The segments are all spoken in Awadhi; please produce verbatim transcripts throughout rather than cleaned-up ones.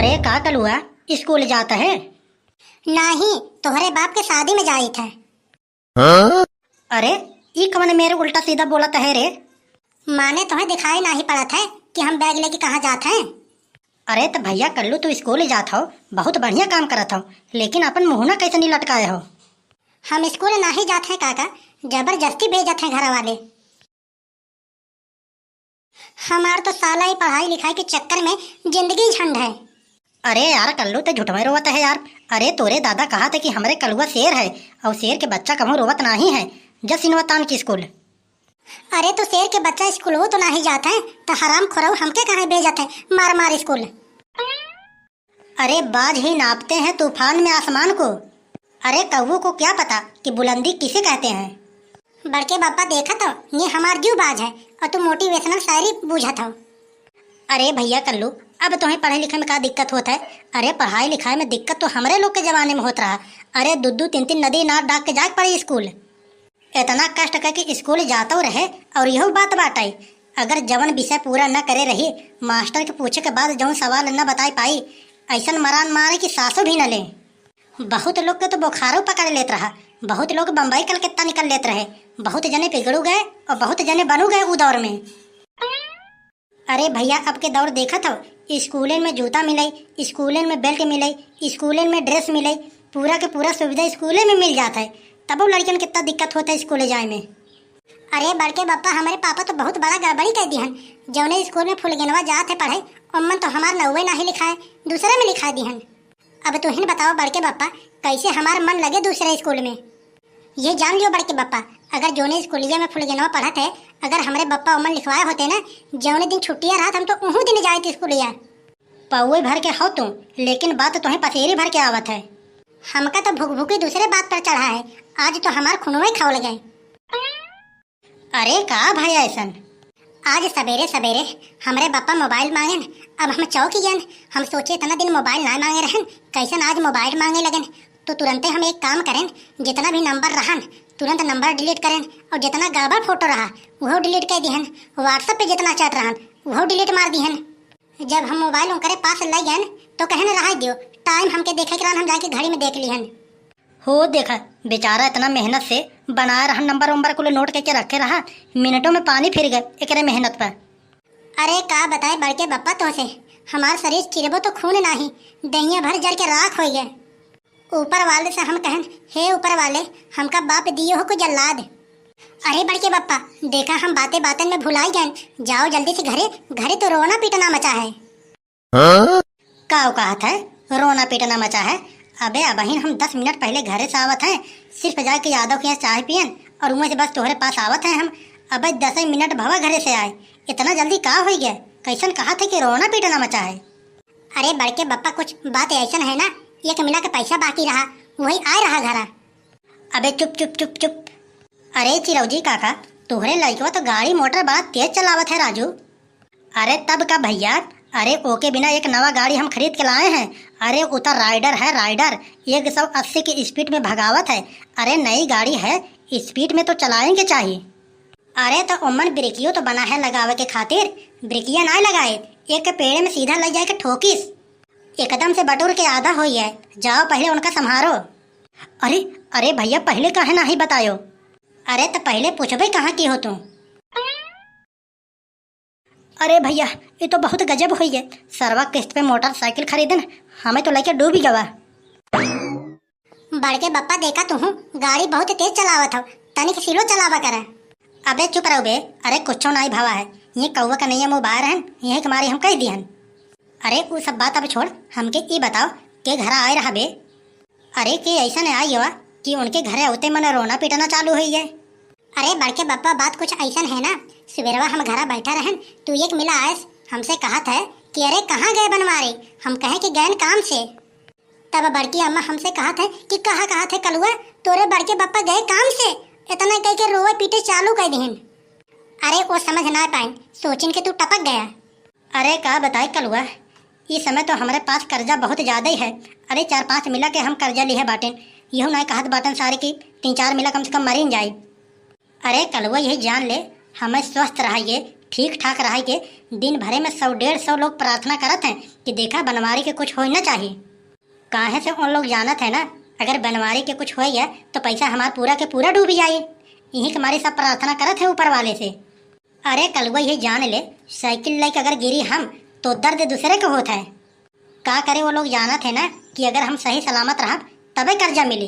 ए का कलुआ, स्कूल जात है? नाही, तोहरे बाप के शादी में जाइत है। हाँ? अरे, ई कवन मेरे उल्टा सीधा बोलत है रे? माने तोहे दिखाई नाही पड़त है कि हम बैग लेके कहाँ जात हैं? अरे त भैया कल्लू, तू स्कूल जात हो, बहुत बढ़िया काम करत हो, लेकिन अपन मुँह ना कैसे नहीं लटकाए हो? हम स्कूल नाही जात हैं काका, जबरदस्ती भेजत हैं घर वाले। हमार तो साला ई पढ़ाई लिखाई के चक्कर में जिंदगी झंड है। अरे यार कल्लू, ते झूठवे रोवत है यार। अरे तोरे दादा कहा थे कि हमरे कलुआ शेर है, और शेर के बच्चा कभो रोवत नाही है। जा सिनवा तान के स्कूल। अरे तो शेर के बच्चा स्कूल हो तो नाही जात है, तो हराम खोरऊ हमके कहाँ भेजत है मार मार स्कूल। अरे बाज ही नापते हैं तूफान में आसमान को। अरे कौवों को क्या पता कि बुलंदी किसे कहते हैं। बड़के बापा देखा तो, ये हमार जीव बाज है और तू मोटिवेशनल शायरी बूझत हो। अरे भैया कल्लू, अब तुम्हें पढ़े लिखे में का दिक्कत होत है? अरे पढ़ाई लिखाई में दिक्कत तो हमरे लोग के जमाने में होत रहा। अरे दू दू तीन तीन नदी नार डाक के जाके पढ़े स्कूल। इतना कष्ट करके स्कूल जातो रहे और यहू बात बाटे। अगर जवन विषय पूरा न करे रही, मास्टर के पूछे के बाद जौन सवाल न बताए पाई, ऐसन मरान मारे कि सासो भी न ले। बहुत लोग के तो बुखारो पकड़ लेत रहा, बहुत लोग बम्बई कलकत्ता निकल लेत रहे, बहुत जने बिगड़ू गए और बहुत जने बनू गए उ दौर में। अरे भैया, अब के दौर देखत हो, स्कूलन में जूता मिले, स्कूलन में बेल्ट मिले, स्कूलन में ड्रेस मिले, पूरा के पूरा सुविधा स्कूले में मिल जात है, तबो लड़कन कितना दिक्कत होता है स्कूले जाए में। अरे बड़के बप्पा, हमरे पापा तो बहुत बड़ा गड़बड़ी कर दिहन। जौने स्कूल में फुलगेनवा जात है पढ़े, ओमन तो हमार नौवे नाही लिखाए, दूसरे में लिखा दिहन। अब तुहिन बताओ बड़के बप्पा, कैसे हमार मन लगे दूसरे स्कूल में? ये जान लियो बड़के बप्पा, अगर जौने स्कूलिया में फुलगेनवा पढ़त है, अगर हमरे बप्पा ओमन लिखवाए होते ना, जौने दिन छुट्टिया रहत, हम तो उहू दिन जाइत स्कूलिया। पौवे भर के हो तू, लेकिन बात तोहे पसेरी भर के आवत है। हमका तो भुकभुकी दूसरे बात पर चढ़ा है, आज तो हमार खुनवे खौल गए। अरे का भय ऐसन? आज सबेरे सबेरे हमरे बप्पा मोबाइल मांगेन। अब हम चौंक गयन। हम सोचे इतना दिन मोबाइल ना मांगे रहन, कैसन आज मोबाइल मांगे लगेन। तो तुरंते हम एक काम करेन, जितना भी नंबर रहन तुरंत नंबर डिलीट करेन, और जितना गड़बड़ फोटो रहा उहो डिलीट कर दिहन, WhatsApp पे जितना चैट रहन उहो डिलीट मार दिहन। जब हम मोबाइल उनकरे पास ले गयन तो कहन रहा दियो, टाइम हमके देखे के रहन, हम जाके घड़ी में देख लिहन। हो देखा, बेचारा इतना मेहनत से बनाए रहा नंबर वंबर कुल नोट करके रखे रहा, मिनटों में पानी फिर गए एकरे मेहनत पर। अरे का बताए बड़के बप्पा तोसे, हमार शरीर चिरबो तो खून नाही, दहिया भर जर के राख हो गए। ऊपर वाले से हम कहन, हे ऊपर वाले, हमका बाप दियो हो को जल्लाद। अरे बड़के बप्पा, देखा हम बातें बातन में भुलाई गए, जाओ जल्दी से घरे, घरे तो रोना पीटना मचा है। हाँ? का कहत है? रोना पीटना मचा है? अबे अबहिन हम दस मिनट पहले घरे से आवत हैं, सिर्फ जाके यादव के यहाँ चाय पियन और वहीं से बस तोहरे पास आवत हैं हम। अबे दस ही मिनट भवा घरे से आए, इतना जल्दी का हो गया? कैसन कहत है कि रोना पीटना मचा है? अरे बड़के बप्पा, कुछ बात ऐसन है ना, एक मिला के पैसा बाकी रहा, वही आए रहा घरा। अबे चुप चुप चुप चुप। अरे चिरौजी काका, तोहरे लड़कवा तो गाड़ी मोटर बड़ा तेज चलावत है राजू। अरे तब का भैया, अरे ओके बिना एक नवा गाड़ी हम खरीद के लाए हैं। अरे उ तो राइडर है राइडर, एक सौ अस्सी की स्पीड में भगावत है। अरे नई गाड़ी है, स्पीड में तो चलाएंगे चाहिए। अरे तो ओमन ब्रेकियो तो बना है लगावे के खातिर, ब्रेकिया ना लगाए, एक पेड़ में सीधा लग जाए के ठोकिस। एकदम से बटुर के आधा हो है, जाओ पहले उनका संभारो। अरे, अरे भैया, पहले काहे नाही बतायो? अरे तो पहले पूछबे कहाँ की हो तू? अरे भैया, ये तो बहुत गजब होई है। सरवा किस्त पे मोटरसाइकिल खरीदन, हमें तो लेके डूबी गवा। बड़के बप्पा, देखा तुहू गाड़ी बहुत तेज चलावत हो, तनिक स्लो चलावा करे। अबे चुप रहो बे, अरे कुछो नाई भावा है, ये कौवा का नैया मुँह बाहर हन, यही के मारे हम कह दिहन। अरे उ सब बात अब छोड़, हमके ई बताओ के घरा आए रहा बे? अरे के ऐसा ने आई हुआ कि उनके घरे होते मन रोना पीटना चालू हुई है। अरे बड़के बप्पा, बात कुछ ऐसन है ना, सुबेरवा हम घरा बैठा रहन, तू एक मिला आयस, हमसे कहत है कि अरे कहाँ गए बनवारी? हम कहे कि गए काम से। तब बड़की अम्मा हमसे कहत है कि कहा कहत है कलुआ, तोरे बड़के बप्पा गए काम से? इतना कह के रोवे पीटे चालू कर दिहन। अरे वो समझ ना पाए, सोचिन के तू टपक गया। अरे का बताए कलुआ, इस समय तो हमारे पास कर्जा बहुत ज्यादा ही है। अरे चार पांच मिला के हम कर्जा लिहे बाटेन, यहू ना कहत बाटन सारे की तीन चार मिला कम से कम मरीन जाए। अरे कलुआ, यही जान ले, हमें स्वस्थ रहिए, ठीक ठाक रहइ के दिन भरे में सौ डेढ़ सौ लोग प्रार्थना करत हैं कि देखा बनवारी के कुछ होइ न चाही। काहे से उन लोग जानत है ना, अगर बनवारी के कुछ होइ गया तो पैसा हमार पूरा के पूरा डूब जाई। इही के मारे सब प्रार्थना करत है ऊपर वाले से। अरे कलुआ, ये जान ले, साइकिल लेके अगर गिरी हम तो दर्द दूसरे के होत है। का करे, वो लोग जानत है ना कि अगर हम सही सलामत रहब तबे कर्जा मिली।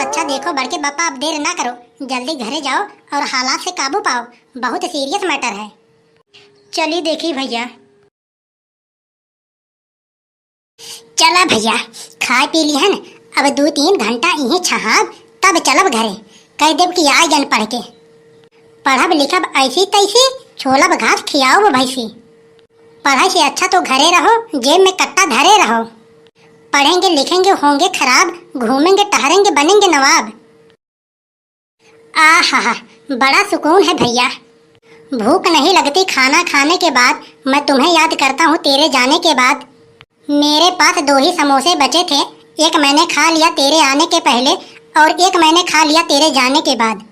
अच्छा देखो बड़के पापा, अब देर ना करो, जल्दी घरे जाओ और हालात से काबू पाओ, बहुत सीरियस मैटर है। चली देखी भइया। चला भइया, खाए पी लिहन, अब दू तीन घंटा इहीं छहाब, तब चलब घरे। कह देब कि आइ गन पढ़ के। पढ़ब लिखब ऐसी तैसी, छोलब घास खियाओ भैंसी। पढ़ाई से अच्छा तो घरे रहो, जेब में कट्टा धरे रहो। पढ़ेंगे लिखेंगे होंगे खराब, घूमेंगे टहरेंगे बनेंगे नवाब। आहा, बड़ा सुकून है भइया। भूख नहीं लगती खाना खाने के बाद, मैं तुम्हें याद करता हूँ तेरे जाने के बाद। मेरे पास दो ही समोसे बचे थे, एक मैंने खा लिया तेरे आने के पहले और एक मैंने खा लिया तेरे जाने के बाद।